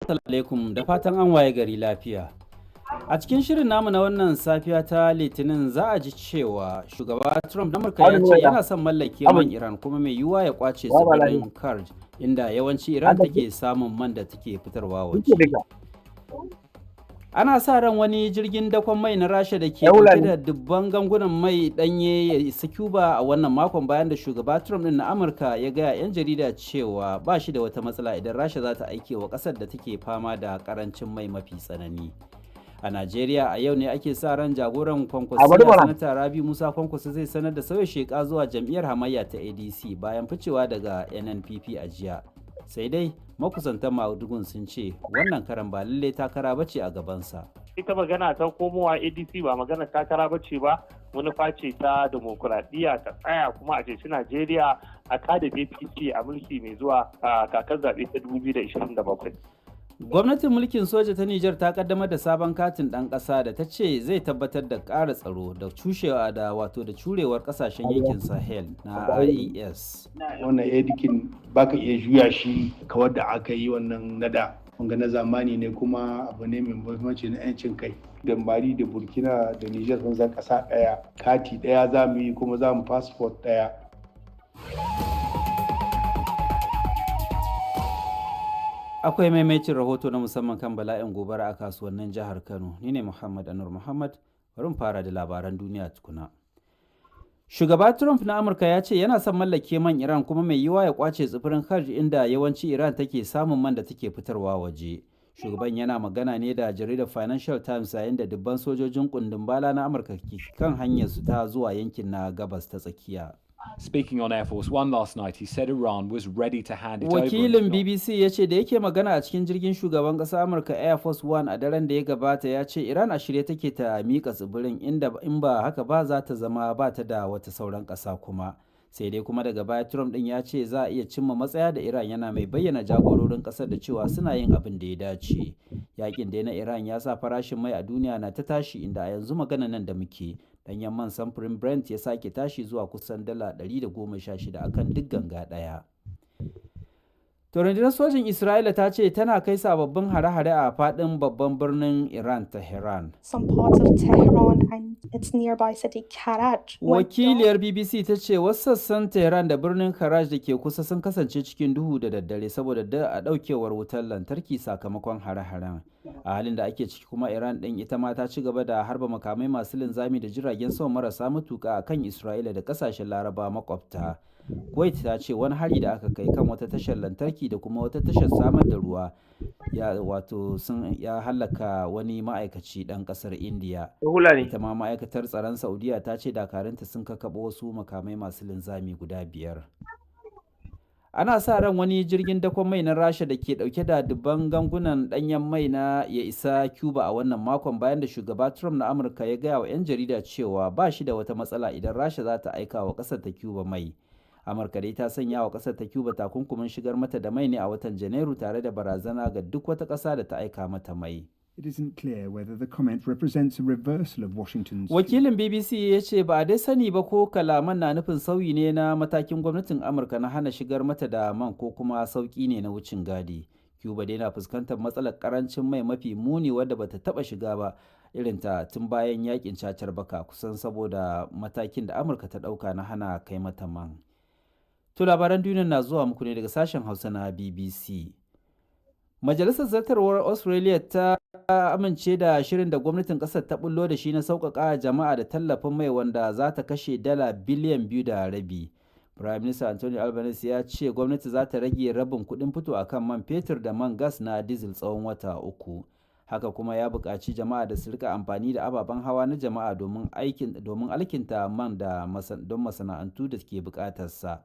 Alaikum, da fatan an waye gari lafiya. A cikin shirin namu na wannan safiya ta Litinin, za a ji cewa shugaba Trump na Amurka ya ce yana son mallake man Iran, kuma mai yiwuwa ya kwace tsibirin Kharj, inda yawanci Iran take samun man da take fitarwa waje. Ana sa ran wani jirgin dakon mai na Rasha da ke dauke da dubban gangunan mai danye ya isa Cuba a wannan makon, bayan da shugaba Trump din na Amurka ya gaya 'yan jarida cewa ba shi da wata matsala idan Rasha za ta aike wa kasar da take fama da karancin mai mafi tsanani. A Najeriya, a yau ne ake sa ran jagoran Kwankwasiya, Sanata Rabi Musa Kwankwaso, zai sanar da sauya sheka zuwa jam'iyyar hamayya ta ADC bayan ficewa daga NNPP a jiya. Sai dai makusantan Madugun sun ce wannan karan ba lallai takara ba ce a gabansa. Ita magana ta komowa ADC ba magana takara ba ce ba, manufa ce ta demokuraɗiyya ta tsaya kuma a ceci Najeriya a kada APC a mulki mai zuwa a kakar zaɓe ta 2027. Gwamnatin mulkin soja ta Nijar ta kaddamar da sabon katin ɗan ƙasa da ta ce zai tabbatar da ƙara tsaro da cushewa da wato da curewar ƙasashen yankin Sahel na IES. Wannan edikin baka iya juya shi kawar da aka yi wannan nada. Wanga na zamani ne, kuma abu ne mai muhimmanci na 'yancin kai. Da Mali da Burkina da Nijar sun zan ƙasa ɗaya, kati ɗaya za mu yi, kuma za mu fasfot ɗaya. Akwai maimaitin rahoto na musamman kan bala'in gobara a kasuwannin jihar Kano. Ni ne Muhammad Anur Muhammad. Bari mu fara da labaran duniya tukuna. Shugaba Trump na Amurka ya ce yana son mallake man Iran, kuma mai yiwuwa ya kwace tsibirin Kharj, inda yawanci Iran take samun man da take fitarwa waje. Shugaban yana magana ne da jaridar Financial Times yayin da dubban sojojin kundin bala na Amurka ke kan hanyar su ta zuwa yankin na Gabas ta Tsakiya. Speaking on Air Force One last night, he said Iran was ready to hand it over. Wakilin BBC ya ce da yake magana a cikin jirgin shugaban ƙasar Amurka Air Force One a daren da ya gabata, ya ce Iran a shirye take ta miƙa tsibirin, inda in ba haka ba za ta zama ba ta da wata sauran ƙasa kuma. Sai dai kuma daga baya Trump ɗin ya ce za a iya cimma matsaya da Iran, yana mai bayyana jagororin ƙasar da cewa suna yin abin da ya dace. Yakin dai na Iran ya sa farashin mai a duniya na ta tashi, inda a yanzu magana nan da muke danyen man samfurin Brent ya sake tashi zuwa kusan dala 116 akan duk ganga ɗaya. To, rundunar sojin Isra'ila ta ce tana kai sababbin hare-hare a faɗin babban birnin Iran, Tehran. Some parts of Tehran and its nearby city Karaj went dark. Wakiliyar BBC ta ce wasu sassan Tehran da birnin Karaj da ke kusa sun kasance cikin duhu da daddare saboda da a daukewar wutar lantarki sakamakon hare-haren. A halin da ake ciki kuma, Iran ɗin ita ma ta ci gaba da harba makamai masu linzami da jiragen sama marasa matuka a kan Isra'ila da kasashen Laraba makwabta. Kuwait ta ce wani hari da aka kai kan wata tashar lantarki da kuma wata tashar samar da ruwa ya wato sun ya hallaka wani ma'aikaci ɗan ƙasar Indiya. Ita ma ma'aikatar tsaron Saudiya ta ce dakarunta sun kakaɓo wasu makamai masu linzami guda biyar. Ana sa ran wani jirgin dakon mai na Rasha da ke dauke da dubban gangunan danyen mai na ya isa Cuba a wannan makon, bayan da shugaba Trump na Amurka ya gaya wa 'yan jarida cewa ba shi da wata matsala idan Rasha za ta aika wa ƙasar ta Cuba mai. Amurka dai ta sanya wa ƙasar ta Cuba takunkumin shigar mata da mai ne a watan Janairu, tare da barazana ga duk wata ƙasa da ta aika mata mai. It isn't clear whether the comment represents a reversal of Washington's. Wakilin BBC ya ce ba a dai sani ba ko kalaman na nufin sauyi ne na matakin gwamnatin Amurka na hana shigar mata da man, ko kuma sauki ne na wucin gadi. Cuba dai na fuskantar matsalar karancin mai mafi muni wadda bata taba shiga ba irinta tun bayan yakin cacar baka kusan, saboda matakin da Amurka ta dauka na hana kai mata man. To, labaran duniya na zuwa muku ne daga sashen Hausa na BBC. Majalisar Zartarwar Australia ta amince da shirin da gwamnatin kasar ta bullo da shi na sauƙaƙa jama'a da tallafin mai wanda za ta kashe dala biliyan 2.5. Prime Minister Anthony Albanese ya ce gwamnati za ta rage rabin kuɗin fito a kan man fetur da man gas na diesel tsawon wata 3. Haka kuma ya buƙaci jama'a da su rika amfani da ababen hawa na jama'a domin aikin domin alkinta man da don masana'antu da ke buƙatarsa.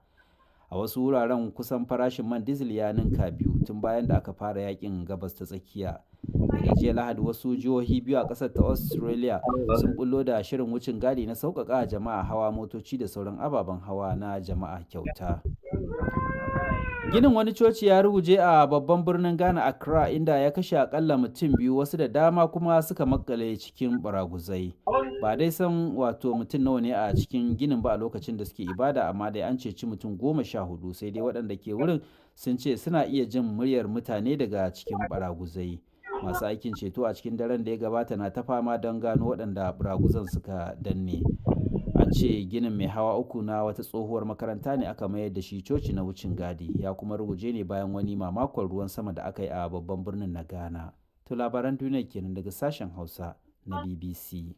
A wasu wuraren kusan farashin man diesel ya ninka biyu tun bayan da aka fara yakin Gabas ta Tsakiya. Daga jiya Lahadi, wasu jihohi biyu a ƙasar ta Australia sun bullo da shirin wucin gadi na sauƙaƙa jama'a hawa motoci da sauran ababen hawa na jama'a kyauta. Ginin wani coci ya ruguje a babban birnin Ghana, Accra, inda ya kashe akalla mutum biyu, wasu da dama kuma suka makale cikin baraguzai. Ba dai san wato mutum nawa ne a cikin ginin ba a lokacin da suke ibada, amma dai an ceci mutum 14, sai dai waɗanda ke wurin sun ce suna iya jin muryar mutane daga cikin baraguzai. Masu aikin ceto a cikin daren da ya gabata na ta fama don gano waɗanda baraguzan suka danne. An ce ginin mai hawa uku na wata tsohuwar makaranta ne aka mayar da shi coci na wucin gadi, ya kuma ruguje ne bayan wani mamakon ruwan sama da aka yi a babban birnin na Ghana. To labaran duniya kenan daga sashen Hausa na BBC.